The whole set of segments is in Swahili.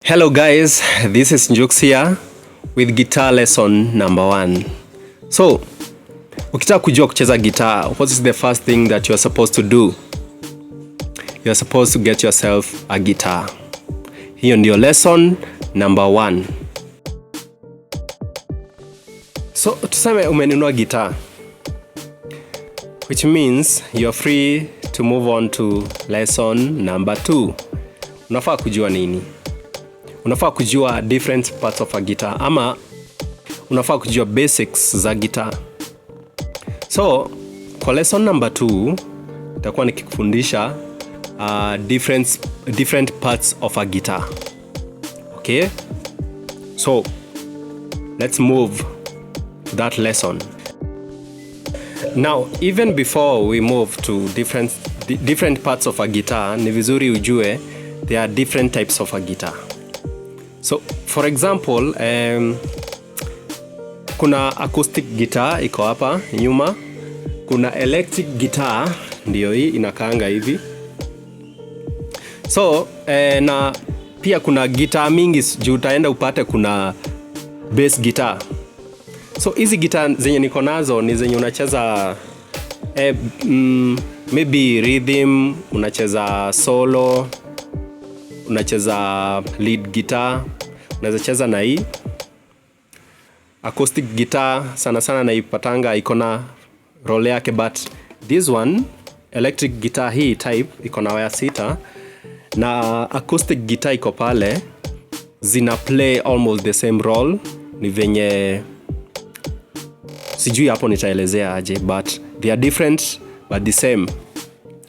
Hello guys, this is Njux here with guitar lesson number one. So, ukitaka kujua kucheza guitar, what is the first thing that you are supposed to do? You are supposed to get yourself a guitar. Hiyo ndio lesson number one. So, tuseme umenunua guitar, which means you are free to move on to lesson number two. Unafaa kujua nini? Unafaa kujua different parts of a guitar, ama unafaa kujua basics za guitar. So kwa lesson number 2 nitakuwa nikikufundisha different parts of a guitar. Okay? So let's move to that lesson. Now, even before we move to different parts of a guitar, ni vizuri ujue there are different types of a guitar. So, for example, kuna acoustic guitar iko hapa nyuma, kuna electric guitar ndio hii inakaanga hivi. So, na pia kuna guitar mingi juu utaenda upate kuna bass guitar. So hizi guitar zenye niko nazo ni zenye unacheza maybe rhythm, unacheza solo, unacheza lead guitar, unaweza cheza na hii acoustic guitar. Sana sana naipatanga iko na role yake, but this one, electric guitar, hii type iko na waya sita na acoustic guitar iko pale, zina play almost the same role. Ni venye sijui hapo nitaelezea aje, but they are different but the same.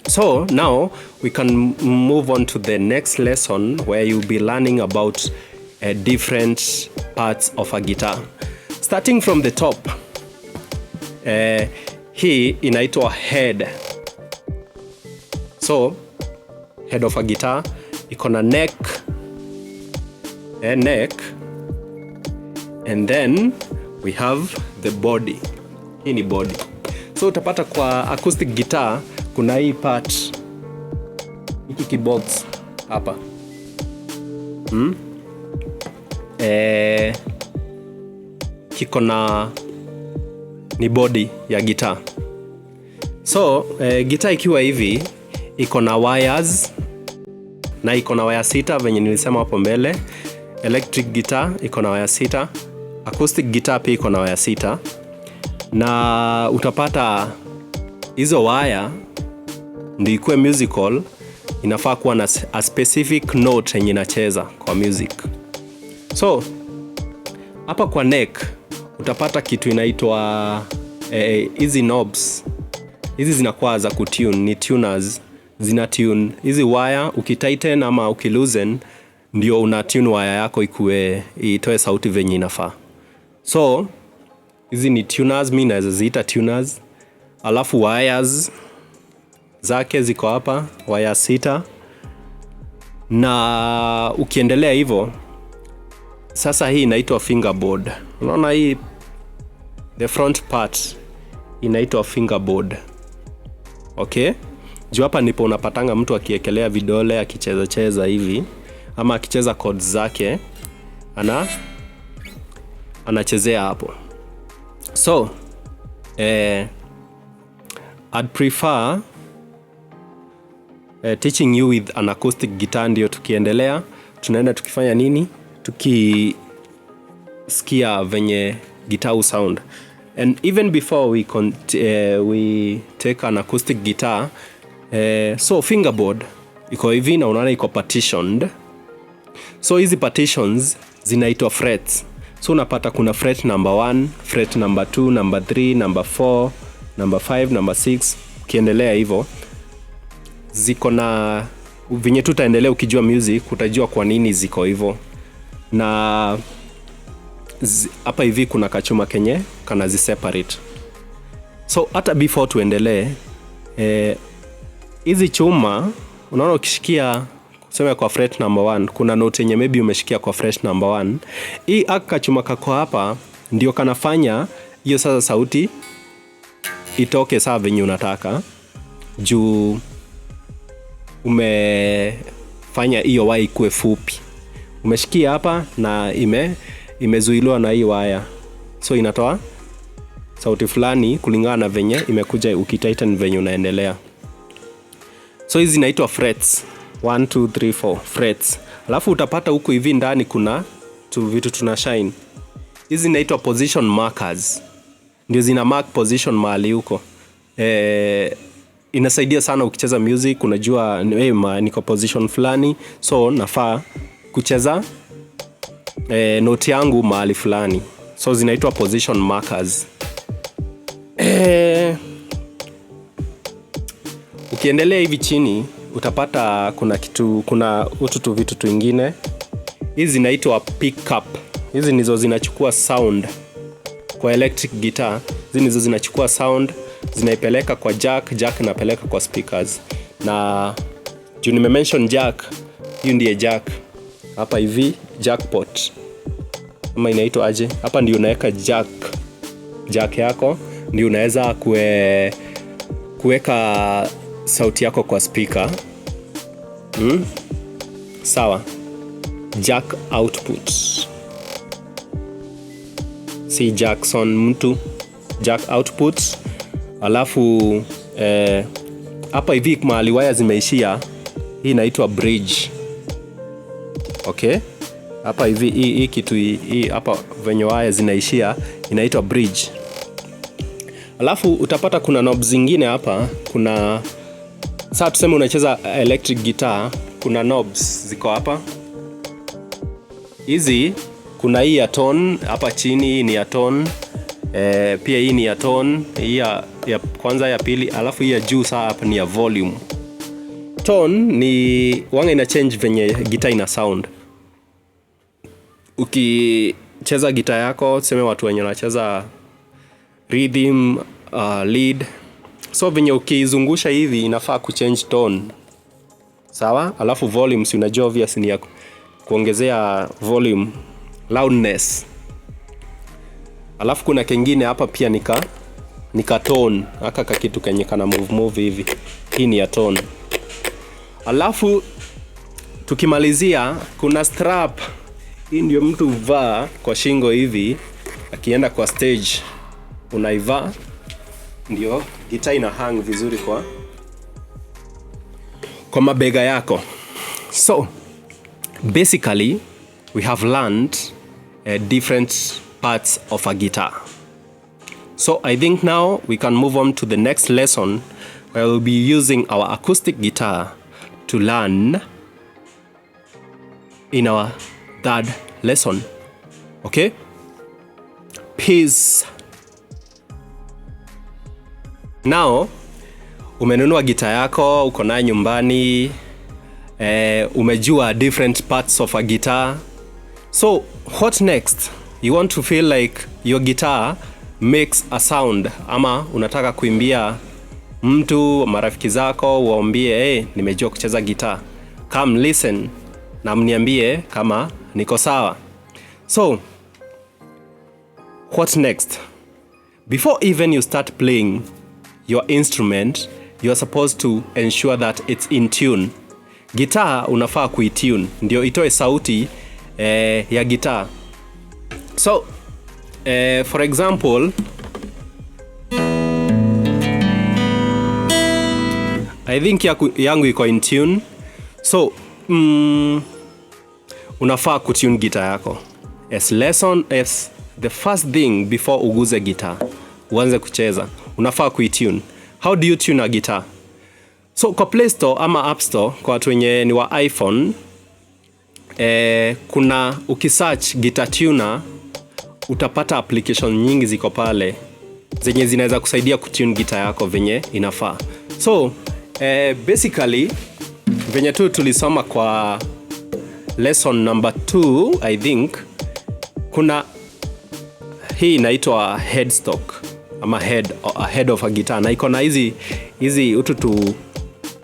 So now we can move on to the next lesson, where you'll be learning about different parts of a guitar. Starting from the top, hii inaitwa head. So head of a guitar iko na neck, neck, and then we have the body. Hii ni body. So utapata kwa acoustic guitar kuna hii part, hiki kibox hapa, Kiko na ni body ya guitar. So guitar ikiwa hivi iko na wires na iko na waya sita venye nilisema hapo mbele. Electric guitar iko na waya sita, acoustic guitar pia iko na waya sita, na utapata hizo waya ndio ikuwe musical inafaa kuwa na a specific note yenye inacheza kwa music. So hapa kwa neck utapata kitu inaitwa hizi knobs. Hizi zinakuwa za kutune, ni tuners, zina tune hizi waya. Ukitighten ama ukiloosen ndio una tune waya yako ikue itoe sauti venye inafaa. So hizi ni tuners, mi naweza ziita tuners. Alafu wires zake ziko hapa, waya sita. Na ukiendelea hivyo, sasa hii inaitwa fingerboard. Unaona hii, the front part inaitwa fingerboard. Okay, juu hapa ndipo unapatanga mtu akiekelea vidole akicheza cheza hivi ama akicheza chords zake, anachezea hapo. So I'd prefer teaching you with an acoustic guitar, ndio tukiendelea tunaenda tukifanya nini, tukisikia venye guitar sound. And even before we take an acoustic guitar, so fingerboard iko hivi na unaona iko partitioned. So hizi partitions zinaitwa frets. So unapata kuna fret number 1, fret number 2, number 3, number 4, number 5, number 6, ukiendelea hivyo. Ziko na venye tutaendelea, ukijua music utajua kwa nini ziko hivyo. Na hapa hivi kuna kachuma kenye kanazi separate. So hata before tuendelee, hizi chuma unaona ukishikia, tuseme kwa fret number 1, kuna note yenye maybe umeshikia kwa fret number 1, hii aka kachuma kako hapa ndio kanafanya hiyo sasa sauti itoke saa venye unataka, juu umefanya hiyo waya ikuwe fupi. Umeshikia hapa na imezuiliwa na hii waya, so inatoa sauti fulani kulingana na venye imekuja ukitighten venye unaendelea. So hizi zinaitwa frets, 1 2 3 4 frets. Alafu utapata huku hivi ndani kuna tu vitu tuna shine. Hizi zinaitwa position markers, ndio zina mark position mahali huko. Inasaidia sana ukicheza music, unajua, hey, niko position fulani, so nafaa kucheza note yangu mahali fulani. So zinaitwa position markers. Ukiendelea hivi chini utapata kuna kitu, kuna utu vitu twingine. Hizi zinaitwa pickup. Hizi ndizo zinachukua sound kwa electric guitar. Hizi ndizo zinachukua sound, zinaipeleka kwa jack, jack inapeleka kwa speakers. Na juu nimemention jack, hiyo ndiye jack hapa hivi, jackpot ama inaitwa aje? Hapa ndio unaweka jack, jack yako ndio unaweza kuweka sauti yako kwa speaker. Sawa, jack output, si Jackson mtu, jack output. Alafu hapa hivi mahali waya zimeishia, hii inaitwa bridge. Okay, hapa hivi hii kitu hii hapa venye waya zinaishia inaitwa bridge. Alafu utapata kuna knobs zingine hapa. Kuna saa tuseme unacheza electric guitar, kuna knobs ziko hapa hizi. Kuna hii ya tone hapa chini, hii ni ya tone. Pia hii ni ya tone, hii ya kwanza, ya pili, alafu hii ya juu saa hapa ni ya volume. Tone ni wanga ina change venye guitar ina sound. Ukicheza gita yako, tuseme watu wenye wanacheza rhythm, lead, so venye ukizungusha hivi inafaa kuchange tone, sawa. Alafu volume, si unajua obvious ni ya kuongezea volume, loudness. Alafu kuna kengine hapa pia nika tone, aka kakitu kenye kana move move hivi, hii ni ya tone. Alafu tukimalizia kuna strap. Hii ndio mtu huvaa kwa shingo hivi akienda kwa stage, unaivaa ndio gitaa ina hang vizuri kwa mabega yako. So basically we have learned different parts of a guitar. So I think now we can move on to the next lesson, where we'll be using our acoustic guitar to learn in our third lesson. Okay? Peace. Now, umenunua gita yako, uko nayo nyumbani, umejua different parts of a guitar. So, what next? You want to feel like your guitar makes a sound, ama unataka kuimbia mtu, marafiki zako, waambie, "Hey, nimejua kucheza gitaa. Come listen na mniambie kama niko sawa." So, what next? Before even you start playing your instrument, you are supposed to ensure that it's in tune. Gitaa unafaa kuitune ndio itoe sauti ya gitaa. So, for example, I think yangu iko in tune. So, unafaa kutune gitaa yako. As lesson as the first thing before uguze gitaa, uanze kucheza, unafaa kuitune. How do you tune a guitar? So kwa Play Store ama App Store kwa watu wenye ni wa iPhone, kuna ukisearch guitar tuner utapata application nyingi ziko pale zenye zinaweza kusaidia kutune guitar yako venye inafaa. So basically venye tu tulisoma kwa lesson number 2, I think kuna hii inaitwa headstock ama a head of a guitar, na iko na hizi utu tu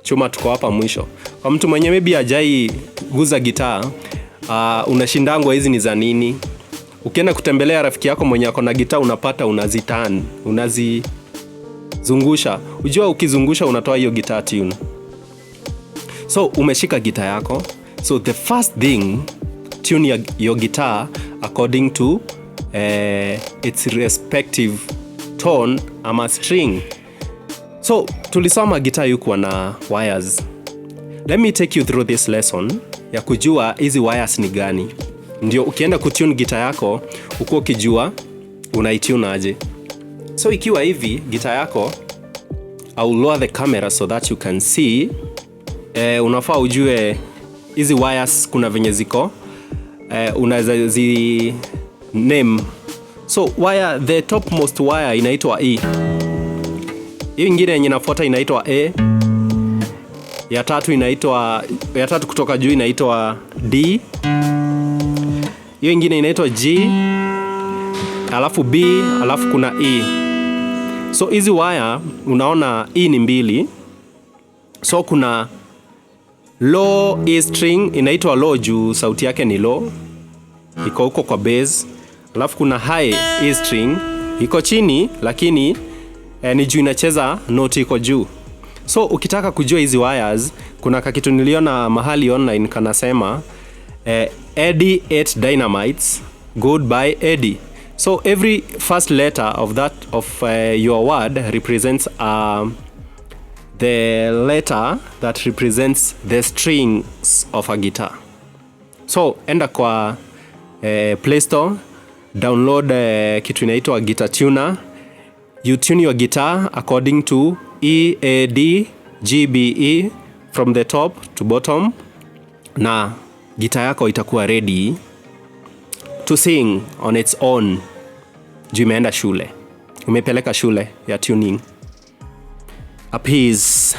chuma tuko hapa mwisho. Kwa mtu mwenye maybe hajai guza gitaa, unashindangwa hizi ni za nini? Ukienda kutembelea rafiki yako mwenye ako na gitaa, unapata unazitan, unazizungusha. Ujua ukizungusha unatoa hiyo guitar tune. So umeshika gitaa yako. So the first thing, tune your guitar. tune your guitar according to its respective tone ama string. So tulisoma gitaa yukuwa na wires. Let me take you through this lesson ya kujua hizi wires ni gani, ndio ukienda kutune gita yako ukuwa ukijua unaitune aje. So ikiwa hivi gita yako, I will lower the camera so that you can see. Unafaa ujue hizi wires kuna venye ziko, unaweza zi name. So wire, the topmost wire inaitwa E, hiyo ingine yenye inafuata inaitwa A, ya tatu inaitwa, ya tatu kutoka juu inaitwa D, hiyo ingine inaitwa G, alafu B, alafu kuna E. So hizi waya unaona E ni mbili, so kuna low E string inaitwa low juu sauti yake ni low, iko huko kwa bass. Alafu kuna high E string iko chini, lakini ni juu inacheza note iko juu. So ukitaka kujua hizi wires, kuna kakitu niliona mahali online kanasema "Eddie ate dynamites, goodbye Eddie." So every first letter of that of your word represents the letter that represents the strings of a guitar. So enda kwa Play Store, download kitu inaitwa Guitar Tuner. You tune your guitar according to E, A, D, G, B, E from the top to bottom, na gita yako itakuwa ready to sing on its own juu imeenda shule, umepeleka shule ya tuning. A peace.